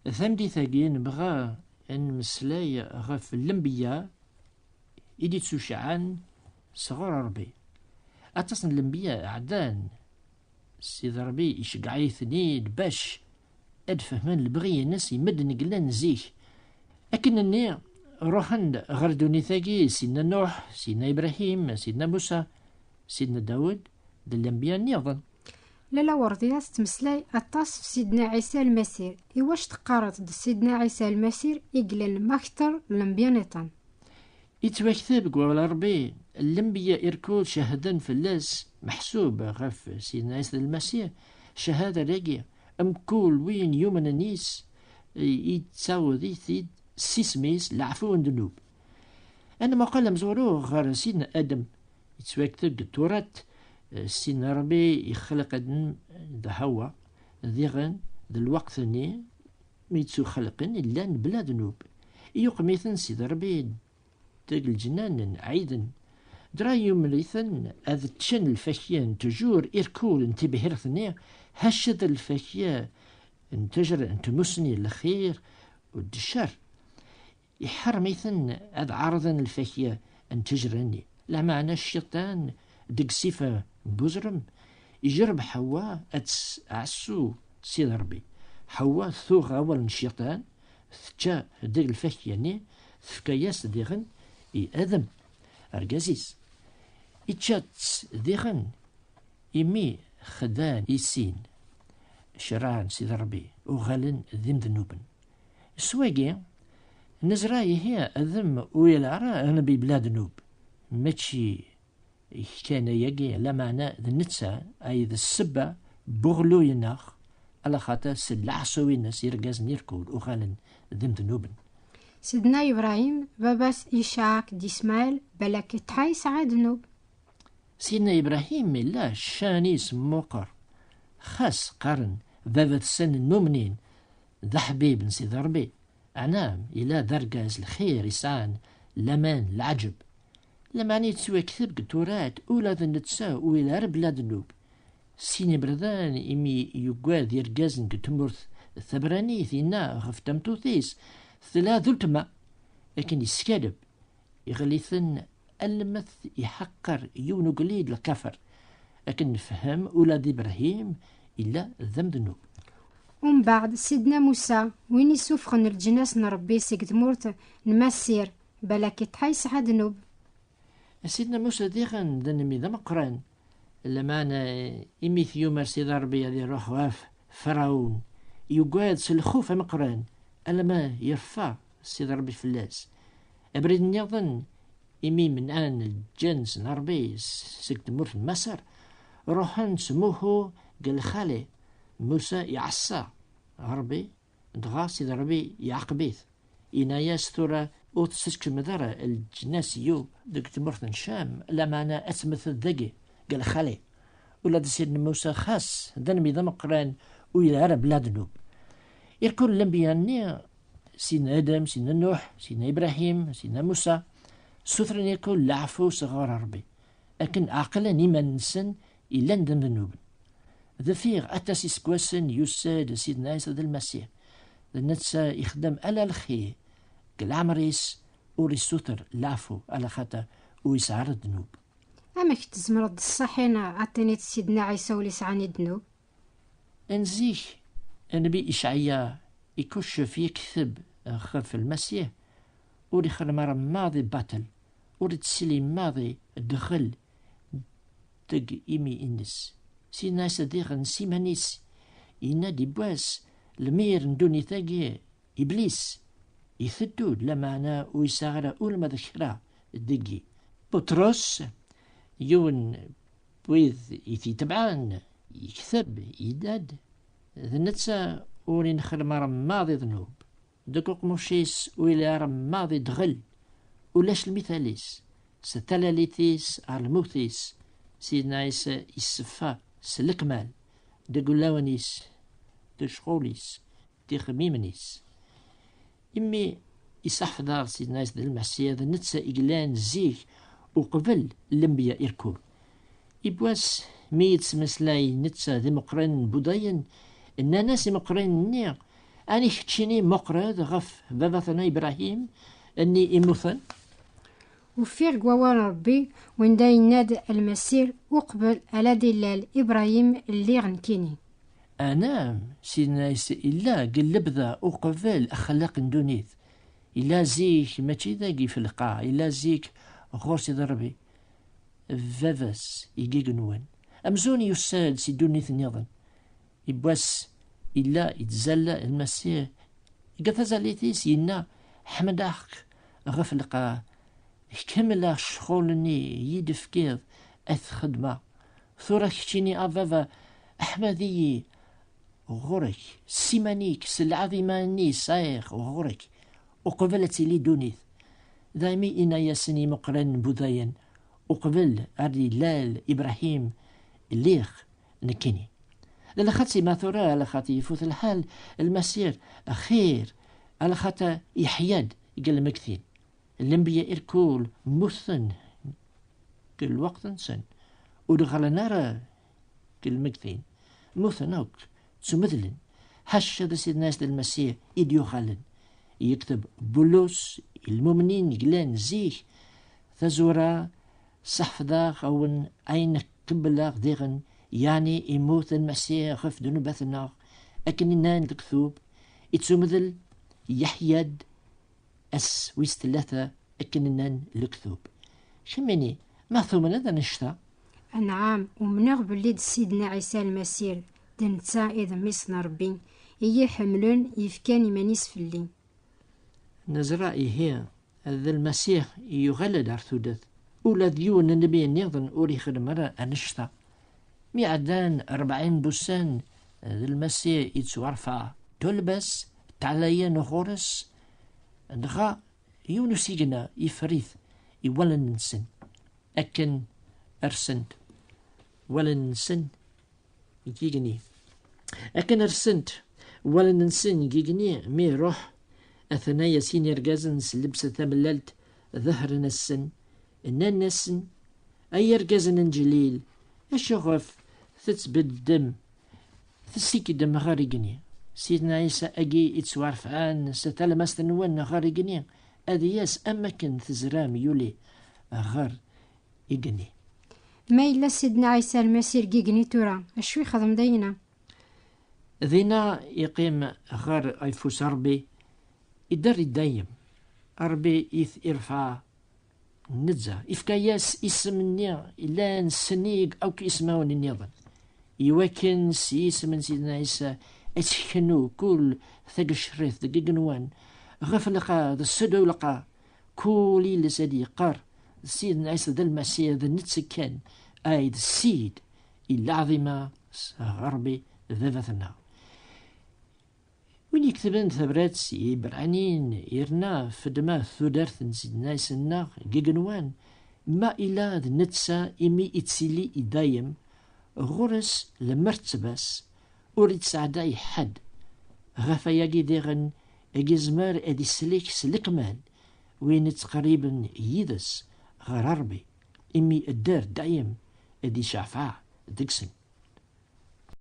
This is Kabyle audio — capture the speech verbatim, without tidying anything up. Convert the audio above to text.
Tameddit-agi nebɣa ad nemmeslay ɣef lenbiya i d-ittucɛan sɣur Ṛebbi. Aṭas n lenbiya ɛeddan, Sidi Ṛebbi iceggeɛ-iten-id bac ad fehmen lebɣi-ines i medden yellan zik. Akken-nni ruḥen-d ɣer ddunit-agi Sidna Nuḥ, Sidna Ibrahim, Sidna Musa, Sidna Dawed, d lenbiya nniḍen. Lalla Werdiya tettmeslay aṭas ɣef Sidna Ɛisa Lmasir. Iwacu teqqareḍ-d Sidna Ɛisa Lmasir i yellan makter n lenbiya nniḍen? Ittwakteb deg wawal n Ṛebbi, lenbiya irkul cehden fell-as, meḥsub ɣef Sidna Ɛisa d Lmasih, cchada-agi, mkul win yumnen yis, yettawed-it-id s isem-is leɛfu n ddnub. Ad nmuqel amezwaru ɣer Sidna Adem, yettwakteb deg Turat, eh, Sidna Ṛebbi ixleq Adem d Hawa, diɣen d lweqt-nni mi ttuxelqen llan bla ddnub. Yuqem-iten Sidi Ṛebbi deg lǧennan n Ɛiden. Dra yumen-iten ad ččen lfakya n ttjur irkul n tibḥirt-nni, haccet lfakya n ttejra n tmussni n lxir d ccer. Iḥrem-iten ad ɛerḍen lfakya n ttejra-nni. Lameɛna cciṭan deg ṣṣifa n uzrem ijerreb Ḥewwa ad tesɛessu Sidi Ṛebbi. Ḥewwa tuɣ awal n cciṭan, tečča deg lfakya-nni, tefka-yas diɣen i Adem, argaz-is. Ičča-tt diɣen imi xeddan i sin, cerɛen Sidi Ṛebbi, uɣalen d imednuben. S wagi, nezra ihi Adem ur yelli ara nnbi bla ddnub. Mačči kan ayagi, lameɛna d netta ay d ssebba n uɣelluy-nneɣ, alaxaṭer s leɛṣu-ines irgazen irkul uɣalen d imednuben. Sidna Ibrahim, baba-s Icɛaq d Ismaɛil, balak iṭṭeḥ-a yesɛa ddnub. Sidna Ibrahim illa ccan-is meqqer. Xas qqaren baba-tsen n mumnin, d aḥbib n Sidi Ṛebbi. Ɛnam, illa d argaz lxir yesɛan laman, leɛǧeb. Lameɛna yettwakteb deg Turat, ula d netta ur yelli ara bla ddnub. Sin iberdan imi yuggad irgazen deg tmurt tabranit, yenna ɣef tmeṭṭut-is, tella d uletma. Akken yeskaleb, iɣli-ten alma t-iḥeqqer yiwen ugellid lkafer. Akken nefhem, ula d Ibrahim illa d amednub. Umbeɛd, Sidna Musa, win isuffɣen leǧnas n Ṛebbi seg tmurt n Masir, balak iṭṭeḥ-a yesɛa ddnub. Sidna Musa diɣen d nnbi d ameqqran, lameɛna imi t-yumer Sidi Ṛebbi ad iṛuḥ ɣef Ferɛun, yuggad s lxuf ameqqran, alamma yerfa Sidi Ṛebbi fell-as. Abrid nniḍen, imi menɛen lǧens n Ṛebbi seg tmurt n Maṣer, ṛuḥen ttmuhu deg lxali. Musa iɛeṣṣa Ṛebbi, dɣa Sidi Ṛebbi iɛaqeb-it. Yenna-yas, tura ur tettkemmeḍ ara leǧnas-iw deg tmurt n Cam, lameɛna ad temmteḍ dagi, deg lxali. Ula d Sidna Musa, xas d nnbi d ameqqran, ur yelli ara bla ddnub. Irkul lenbiya-nni, Sidna Adem, Sidna Nuḥ, Sidna Ibrahim, Sidna Musa, ssutren irkul leɛfu sɣur Ṛebbi, akken ɛeqlen iman-nsen illan d imednuben. Deffir aṭas iseggasen, yusa-d Sidna Ɛisa d Lmasiḥ. D netta ixeddem ala lxir deg leɛmer-is, ur issuter leɛfu, alaxaṭer ur yesɛi ara ddnub. Amek tzemreḍ d ṣṣaḥ-in ad tiniḍ Sidna Ɛisa ur yesɛi ddnub? N zik, nnbi Icɛaya ikuccef, yekteb ɣef Lmasiḥ, ur ixeddem ara maḍi baṭel, ur ittsili maḍi ddɣel deg imi-ines. Sidna Ɛisa diɣen s iman-is yenna-d yiwwas, lmir n ddunit-agi, Iblis, iteddu-d, lameɛna ur yesɛi ara ula ma d kra deg-i. Buṭrus, yiwen n wid i t-itebɛen, yekteb, yenna-d, d netta ur inexdem ara maḍi ddnub. Deg uqmuc-is ur yelli ara maḍi ddɣel. Ulac lmital-is. S talalit-is ar lmut-is, Sidna Ɛisa isseffa s lekmal, deg ulawen-is, deg ccɣel-is, d ixemmimen-is. Imi isaḥef daɣ Sidna Ɛisa d Lmasiḥ, d netta i yellan zik uqbel lenbiya irkul. Yiwwas mi yettmeslay netta d imeqqranen n Budayen, nnan-as imeqqranen-nni, Ani keččini meqqreḍ ɣef baba-tneɣ Ibrahim, nni immuten? Ufiɣ deg wawal n Ṛebbi wanda yenna-d Lmasiḥ uqbel ala d-ilal Ibrahim, lliɣ nekkini. Anam, Sidna Ɛisa illa deg lebda uqbel axlaq n ddunit. Illa zik, mačči dagi f lqaɛ, illa zik ɣur-s i d Ṛebbi, baba-s i yigenwan. Amzun yusa-d si ddunit nniḍen. Yiwwas illa yettzalla Lmasiḥ, deg tazalit-is yenna: "Ḥemdeɣ-k ɣef lqaɛ, kemmleɣ ccɣel-nni i yi-d-tefkiḍ ad t-xedmeɣ. Tura keččini, a Baba, ḥmed-iyi ɣur-k, s iman-ik, s lɛaḍima-nni sɛiɣ ɣur-k, uqbel ad tili ddunit." Daymi inna-yasen imeqqran n Budayen, uqbel ar d-ilal Ibrahim, lliɣ nekkini. Lxatima tura, lxat yifut lḥal, Lmasiḥ xir, lxat yeḥya-d deg lmegtin. Lenbiya irkul mmuten deg lweqt-nsen, ur d-ɣallen ara deg lmegtin. Mmuten akk, ttmedlen. Ḥaca d Sidna Ɛisa d Lmasiḥ i d-yuɣalen. Yekteb Bulus i lmumnin yellan zik, tazura, "Seḥfḍeɣ-awen ayen kemmleɣ diɣen", yeɛni immut Lmasiḥ ɣef ddnubat-nneɣ, akken i nnan lektub, ittumdel Yeḥya-d ass wis tlata, akken nnan lektub. Kemmini, ma tumneḍ annect-a? Anɛam, umneɣ belli d Sidna Ɛisa Lmasiḥ, d netta i d Mmi-s n Ṛebbi, i yi-ḥemmlen, yefkan iman-is fell-i. Neẓra ihi d Lmasiḥ yuɣal-d ar tudert. Ula d yiwen n nnbi nniḍen ur ixeddem ara annect-a. Mi ɛeddan rebɛin n wussan, d Lmasiḥ yettwarfa. Ṭṭulba-s, ttɛalayen ɣur-s, dɣa yiwen usigna yeffer-it i wallen-nsen, akken rsent wallen-nsen deg yigenni. Akken rsent wallen-nsen deg yigenni, mi iruḥ, atan-aya sin irgazen s llebsa tamellalt, ḍehren-asen, nnan-asen: "Ay irgazen n Ǧlil, acuɣef tettbeddem, tessikkdem ɣer igenni?" Sidna Ɛisa-agi yettwarefɛen s talmast-nwen ɣer igenni, ad yas am wakken tezram yuli ɣer igenni. Ma yella Sidna Ɛisa Lmasiḥ deg igenni tura, acu ixdem dayna? Dinna yeqqim ɣer ayeffus Ṛebbi, idder i dayem. Ṛebbi it-irfeɛ netta, ifka-yas isem-nni yellan sennig akk ismawen nniḍen, iwakken s yisem n Sidna Ɛisa ad teknu kul tagecrirt deg igenwan, ɣef lqaɛ d ssid ulqaɛ, kul iles ad yeqqar d Sidna Ɛisa d Lmasiḥ, d netta kan ay d Ssid, i lɛaḍima s Ṛebbi d Baba-tneɣ. Win iketben tabrat i Ibraniyen yerna fedma tudert n Sidna Ɛisa-nneɣ deg igenwan, ma ila d netta imi ittili i dayem, ɣur-s lmertba-s ur ittɛedday ḥedd. Ɣef wayagi diɣen, i yezmer ad isellek s lekmal win ittqerriben yid-s ɣer Ṛebbi, imi dder dayem ad iceɛfeɛ deg-sen.